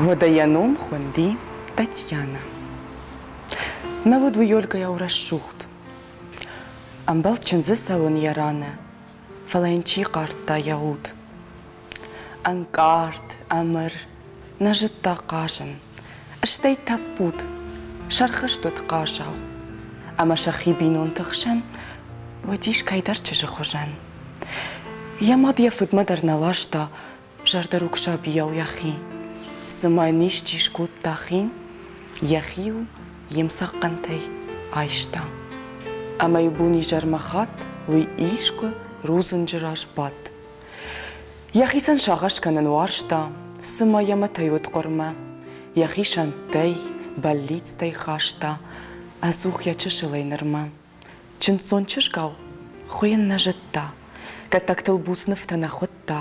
Уӕдӕ йӕ ном хуынди Татьянӕ. Нӕ уыд уый Ольгӕйау рӕсугъд. Ӕмбӕлд чындзы цӕуын йӕ раны, фӕлӕ йын чи хъардта йӕ уд? Ӕнкъард, ӕмыр, нӕ зыдта хъазын, стӕй тӕппуд, сӕрхызт уыд хъазау. Ӕмӕ сӕхи бинонты хсӕн уыдис кӕйдӕр чызджы хуызӕн. Йӕ мад йӕ фыдмӕ дӕр нӕ ласта зӕрдӕруг сабийау йӕхи. Цыма йын исчи скодта хин, йӕхи-иу йе мцахъхъӕнтӕй айста. Ӕмӕ-иу бон-изӕрмӕ хатт уый искуы рудзынджы раз бадт. Йӕхицӕн сагъӕс кӕнын уарзта, цыма йӕ мӕтӕй уыд хъуырмӕ. Йӕхи сӕнттӕй, бӕллицтӕй хаста ӕдзух йӕ чысылӕй нырмӕ. Чындздзон чызгау хуыйын нӕ зыдта, кӕттӕгтыл буц нывтӕ нӕ хуыдта,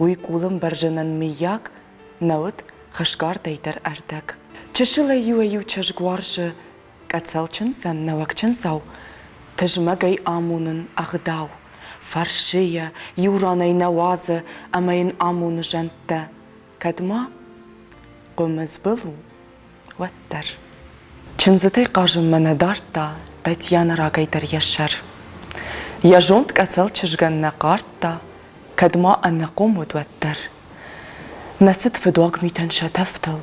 уый къулӕмбӕрзӕнӕн мыййаг нӕ уыд хӕсгардӕй дӕр ӕрдӕг. Чысылӕй иуӕй-иу чызг уарзы къӕцӕл чындзӕн нӕуӕг чындзау тызмӕгӕй амонын ӕгъдау. Фӕрсы йӕ, иу ранӕй нӕ уадзы ӕмӕ йын амоны зӕндтӕ. Кӕд ма хъуымызбыл у, уӕддӕр. Чындзытӕй хъазынмӕ нӕ дардта Татьянӕ рагӕй дӕр йӕ сӕр. Йӕ зонд къӕцӕл чызгӕн нӕ хъардта, кӕд ма ӕнахъом уыд, уӕддӕр. Нӕ цыд фыдуаг митӕн сӕ тӕфтыл,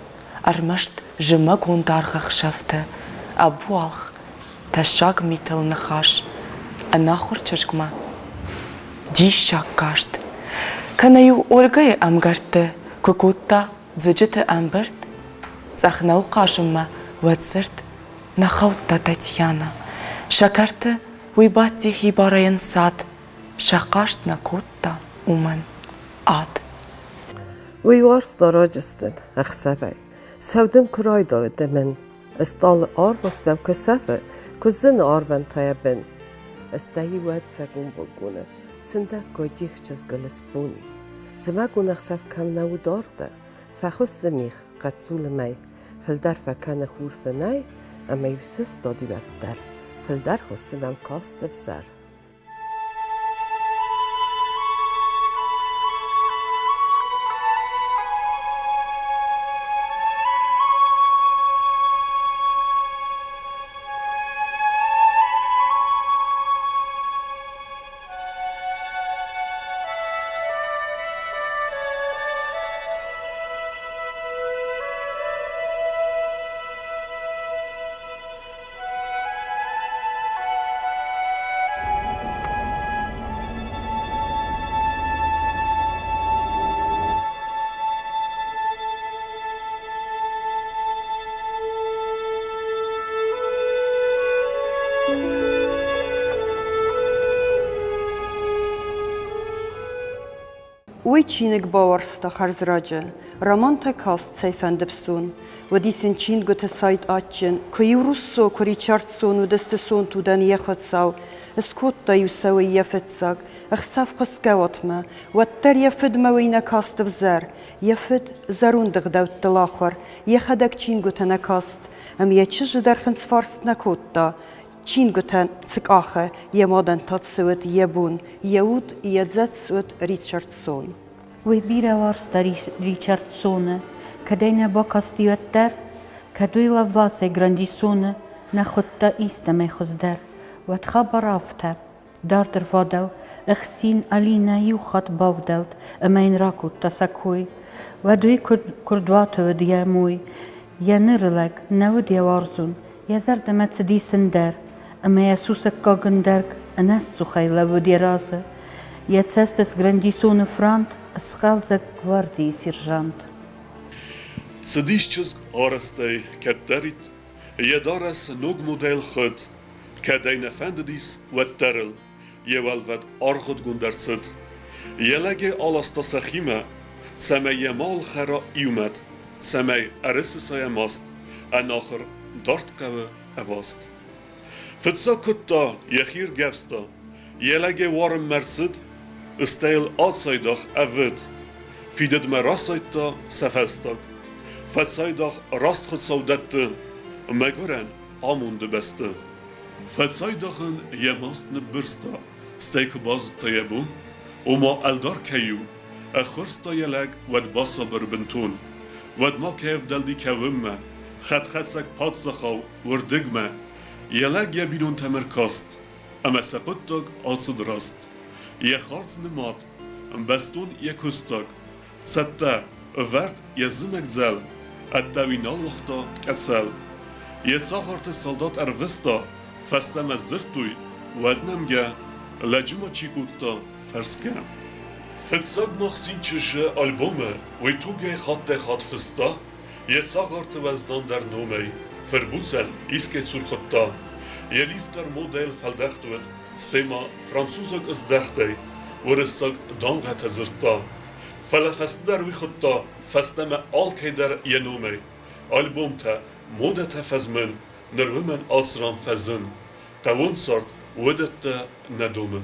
ӕрмӕст зымӕгон даргъ ӕхсӕвты ӕбуалгъ, тӕссаг митыл ныхас ӕнахуыр чызгмӕ диссаг каст. Кӕнӕ-иу Ольгӕйы ӕмгӕртты куы кодта Дзыджыты ӕмбырд цъӕх нӕу хъазынмӕ, уӕд дзырд нӕ хаудта Татьянӕ. Сӕ кӕрты уый бадти хибарӕй ӕнцад, сӕ хъазт нӕ кодта уымӕн ад. Уый уарзта раджы стын ӕхсӕвӕй. Сӕудым куы райдайы дымын, Ыстъалы арвастӕу куы сӕфы, Куы зыны арвӕн та йӕ бын. Ыстӕй уӕд сӕгон булкъоны Сындӕггай джих чызгыл ысбони. Зымӕгон ӕхсӕв кӕм нӕ у дарддӕр, Фӕхуыссы мигъ, хъӕццулы мӕй, Фылдӕр фӕкӕны хур фынӕй, Ӕмӕ-иу сыстади уӕддӕр, Фылдӕр хуыссын ӕм каст ӕвзӕр. Уый чиныг бауарзта хӕрзраджы, романтӕ каст цӕйфӕнды фсон. Уыдис ын чингуыты сайд адджын, куы-иу Руссо, куы Ричардсон уыдысты сонтудӕн йӕ хуыцау. Скодта-иу сӕ уый йӕ фыццаг, ӕхсӕв хуысгӕ уатмӕ, уӕддӕр йӕ фыдмӕ уый нӕ каст ӕвзӕр. Йӕ фыд зӕронды гъдӕуттыл ахуыр, йӕхӕдӕг чингуытӕ нӕ каст, ӕмӕ йӕ чызджы дӕр хынцфарст нӕ кодта. Чингуытӕн цы къахы, йӕ мадӕн та цы уыд йӕ бон, йӕ уд, йӕ дзӕцц уыд Ричардсон. Уый бирӕ уарзта Ричардсоны, кӕд ӕй нӕ бакасти, уӕддӕр. Кӕд уый Лавласӕй Грандисоны нӕ хуыдта истӕмӕй хуыздӕр, уӕд хабар афтӕ. Дард ӕрвадӕл ӕхсин Алинӕ иу хатт бавдӕлд ӕмӕ йын ракодта сӕ кой. Уӕд уый куырдуаты уыд йӕ мой. Йӕ ныры лӕг нӕ уыд йӕ уарзон, йӕ зӕрдӕмӕ цыди цындӕр, ӕмӕ йӕ сусӕггаг ӕндӕрг ӕнӕсцухӕй лӕууыд йӕ разы. Йӕ цӕст Грандисоны франт схъӕлдзӕг гвардийы сержант. Цыдис чызг арӕзтӕй кӕддӕрид, йӕ дарӕс ног модель хуыд, Кӕд ӕй нӕ фӕндыдис, уӕддӕр ыл йе уӕлвӕд аргъуыдгонд ӕрцыд. Йӕ лӕгӕй аласта сӕхимӕ, цӕмӕй йӕ ма ӕлхӕра иумӕт, цӕмӕй ӕрысыса йӕ маст, ӕнахуыр дард хъӕуы ӕваст. Фыццаг куыдта, йӕхи ргӕвста, йӕ лӕгӕй уарынмӕ рцыд, стӕй йыл ацайдагъ ӕвыд. Фидыдмӕ расайдта сӕ фӕстаг. Фӕцайдагъ раст Хуыцау дӕтты, мӕгуырӕн амонды бӕсты. Фӕцайдагъ ын йӕ маст ныббырста, стӕй куы базыдта йӕ бон, ома ӕлдар кӕй у, ӕххуырста йӕ лӕг, уӕд басабыр бынтон. Уӕд ма кӕй ӕвдӕлди кӕуынмӕ, хӕдхӕцӕг паддзахау уырдыгмӕ. Йӕ лӕг йӕ бинонтӕм ӕркаст, ӕмӕ сӕ хъуыддаг ацыд раст. Йӕ хардз нымад, ӕмбӕстон йӕ куыстаг, цӕттӕ, ӕвӕрд йӕ зымӕгдзӕл, ӕддӕуи нал уагъта къӕцӕл. Йӕ цагъарты салдат ӕрвыста, фӕстӕмӕ сдзырдтой, уӕд нӕмгӕ, лӕджы ма чи кодта, фӕрсгӕ. Фыццаг Махсин чызджы альбомы уый тугӕй хаттӕй-хатт фыста, йӕ цагъарты уӕздандӕр номӕй, фырбуцӕн искӕй цур хуыдта. Йӕ лифт дӕр модӕйыл фӕлдӕхт уыд, стӕй ма французаг ыздӕхтӕй уырыссаг дамгъӕтӕ дзырдта. Фӕлӕ фӕстӕдӕр уый хуыдта фӕстӕмӕ алкӕй дӕр йӕ номӕй. Альбомтӕ, модӕтӕ фӕзмын, ныр уымӕн алцыран фӕзын. Хъӕуон цард уыдӕттӕ нӕ домы.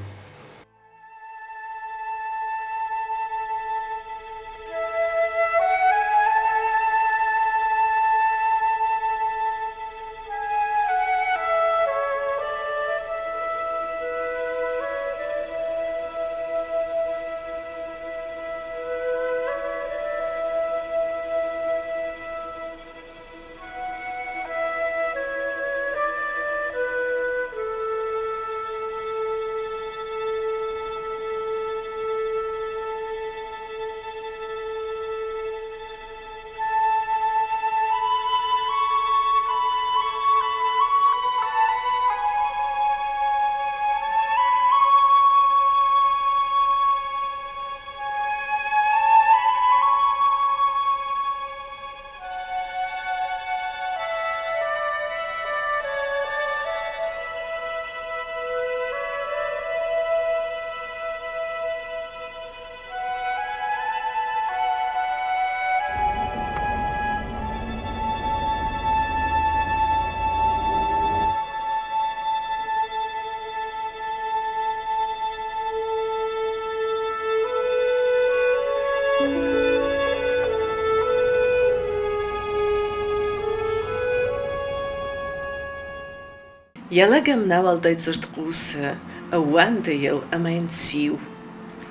Йӕ лӕг ӕм нӕ уӕлдай дзырд хъусы, ӕууӕнды йыл ӕмӕ йын циу.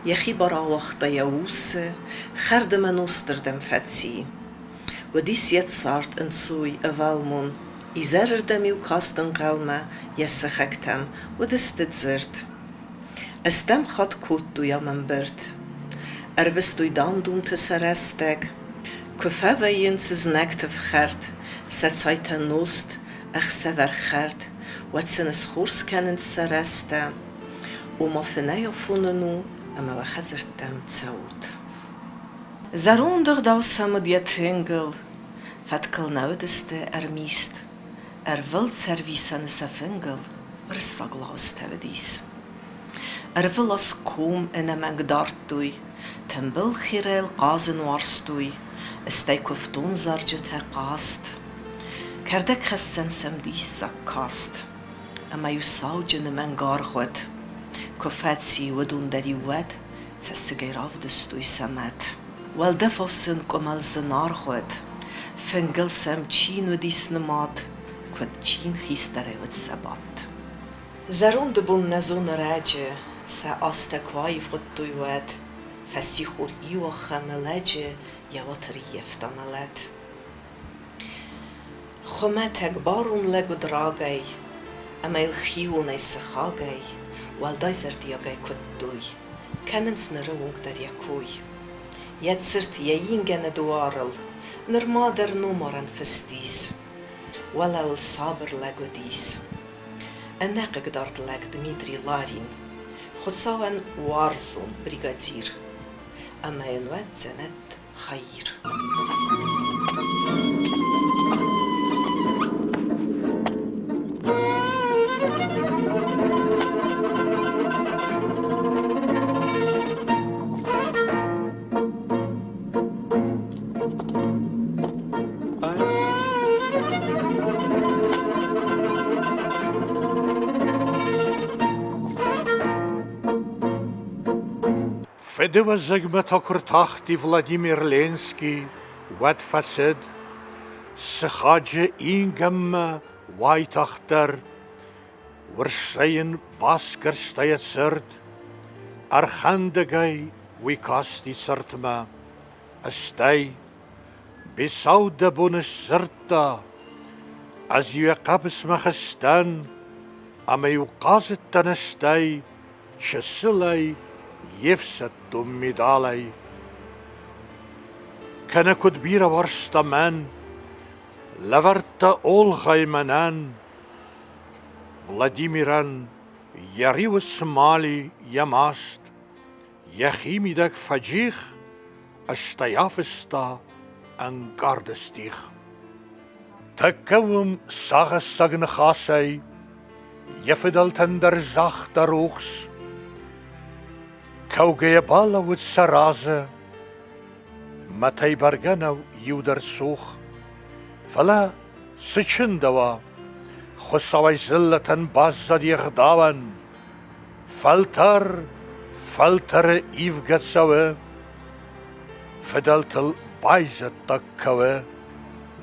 Йӕхи бар ауагъта йӕ усы, хӕрд ӕмӕ нозтырдӕм фӕци. Уыдис йӕ цард ӕнцой, ӕвӕлмон. Изӕрырдӕм-иу каст ӕнхъӕлмӕ йӕ сыхӕгтӕм, уыдысты дзырд. Стӕм хатт кодтой ам ӕмбырд. Ӕрвыстой дам-думты сӕ рӕстӕг. Куы фӕвӕййынц знӕгты фхӕрд, сӕ цайтӕ нозт, ӕхсӕвӕр хӕрд, уӕд сын ысхорз кӕнынц сӕ рӕзтӕ. Ома фынӕй афонын у ӕмӕ уӕ хӕдзӕрттӕм цӕут. Зӕронд ӕгъдау сӕм уыд йӕ тынгыл, фӕткыл нӕ уыдысты ӕрмист. Ӕрвылцӕрвисӕны сӕ фынгыл уырыссаг лауызтӕ уыдис. Ӕрвылаз ком ӕнӕмӕнг дардтой, тымбыл хирӕйыл хъазын уарзтой, стӕй куывтон зарджытӕ хъазт. Кӕрдӕгхӕссӕн сӕм диссаг каст, ӕмӕ-иу сауджыны мӕнгаргъуыд куы фӕци, уыдон дӕр-иу уӕд цӕссыгӕй равдыстой сӕ мӕт. Уӕлдӕфау сын къуымӕл зынаргъ уыд, фынгыл сӕм чин уыдис нымад, куыд чин хистӕрӕй уыд сӕ бадт. Зӕронды бон нӕ зоны раджы, сӕ азтӕ куы аивгъуыдтой, уӕд фӕссихор иуахӕмы лӕджы йӕ уат ӕрыййӕфта мӕлӕт. Хуымӕтӕг барон лӕг уыд рагӕй, ӕмӕ йыл хионӕй, сыхагӕй, уӕлдай зӕрдиагӕй куыдтой, кӕнынц ныры онг дӕр йӕ кой. Йӕ цырт йӕ ингӕны дуарыл нырма дӕр номарӕн фыст ис. Уӕлӕуыл сабыр лӕг уыдис. Ӕнӕхъыгдард лӕг Дмитрий Ларин, Хуыцауӕн уарзон бригадир, ӕмӕ йын уӕд дзӕнӕт Хаир. Фыдыуӕзӕгмӕ та куы ртахти Владимир Ленский, уӕд фӕцыд сыхаджы ингӕнмӕ уайтагъддӕр. Уырсӕй йын басгӕрста йӕ цырд, ӕрхӕндӕгӕй уый касти цыртмӕ, стӕй. Бецау дӕ бон сдзырдта, ӕз-иу йӕ хъӕбысмӕ хызтӕн ӕмӕ-иу хъазыдтӕн стӕй чысылӕй йе фсӕддон медалӕй. Кӕнӕ куыд бирӕ уарзта мӕн, лӕвӕрдта Олгъай мӕнӕн, Владимирӕн йӕ риуы смали йӕ маст, йӕхимидӕг фӕджих, стӕй афыста ӕнкъард стих. Тӕккӕ уым сагъӕссаг ныхасӕй йӕ фыдӕлтӕн дӕр загъта рухс. Кӕугӕйӕ балӕууыд сӕ разы, мӕтӕй бӕргӕ нӕу иу дӕр цух, фӕлӕ цы чындӕуа, Хуыцауӕй дзыллӕтӕн баззад йе гъдауӕн, Фӕлтӕр фӕлтӕры ивгӕ цӕуы, Фыдӕлтыл байзӕддаг кӕуы.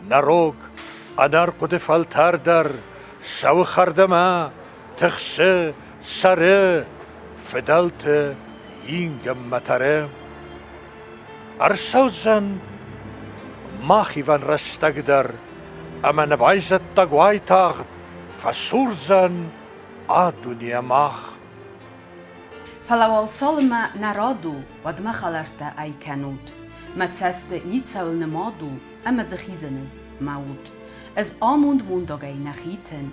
Нӕ рог, ӕнӕрхъуыды фӕлтӕр дӕр цӕуы хӕрдӕмӕ, тыхсы, цӕры, фыдӕлты ингӕнмӕ тӕры. Ӕрцӕудзӕн мах ивӕн рӕстӕг дӕр, ӕмӕ нӕ байзӕддаг уайтагъд фӕсурдзӕн а дуне мах. Фӕлӕ уал цалынмӕ нӕ рад у, уӕдмӕ хӕлӕрттӕ ӕй кӕнут. Мӕ цӕсты ницӕуыл нымад у ӕмӕ дзы хизынц мӕ уд. Ӕз амонд мондагӕй нӕ хитын.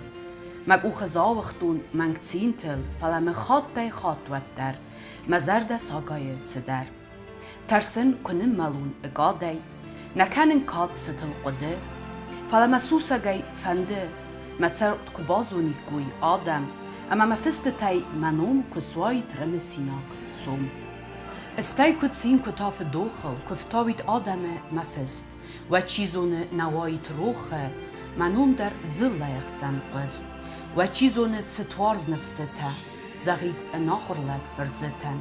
Мӕ къухы дзауыгътон мӕнг цинтыл, фӕлӕ мын хаттӕй-хатт уӕддӕр мӕ зӕрдӕ сагайы цыдӕр. Тӕрсын, куы ныммӕлон ӕгадӕй, Нӕ кӕнын кад цытыл хъуыды, Фӕлӕ мӕ сусӕгӕй фӕнды, Мӕ цард куы базониккой адӕм, Ӕмӕ мӕ фыстытӕй мӕ ном Куы суаид рымысинаг сом. Ыстӕй куы цин, куы та фыдохыл, Куы фтауид адӕмы мӕ фыст, Уӕд, чи зоны, нӕ уаид рохы Мӕ ном дӕр дзыллӕйы хсӕн хъуыст. Уӕд, чи зоны, цытуарз ныфсытӕ Зӕгъид ӕнахуыр лӕг фырдзытӕн.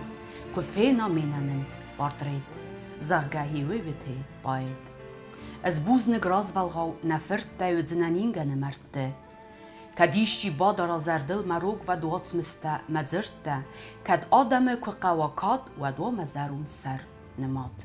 Куы фена ме нӕмынд портрет, зӕгъгӕ, Хеуеветӕй поэт. Ӕз бузныг развӕлгъау нӕ фырттӕй уыдзынӕн ингӕны мӕрдты. Кӕд исчи бадара зӕрдыл мӕ рогвӕд уацмыстӕ, мӕ дзырдтӕ, кӕд адӕмы куы хъӕуа кад, уӕд уа мӕ зӕронд сӕр нымад.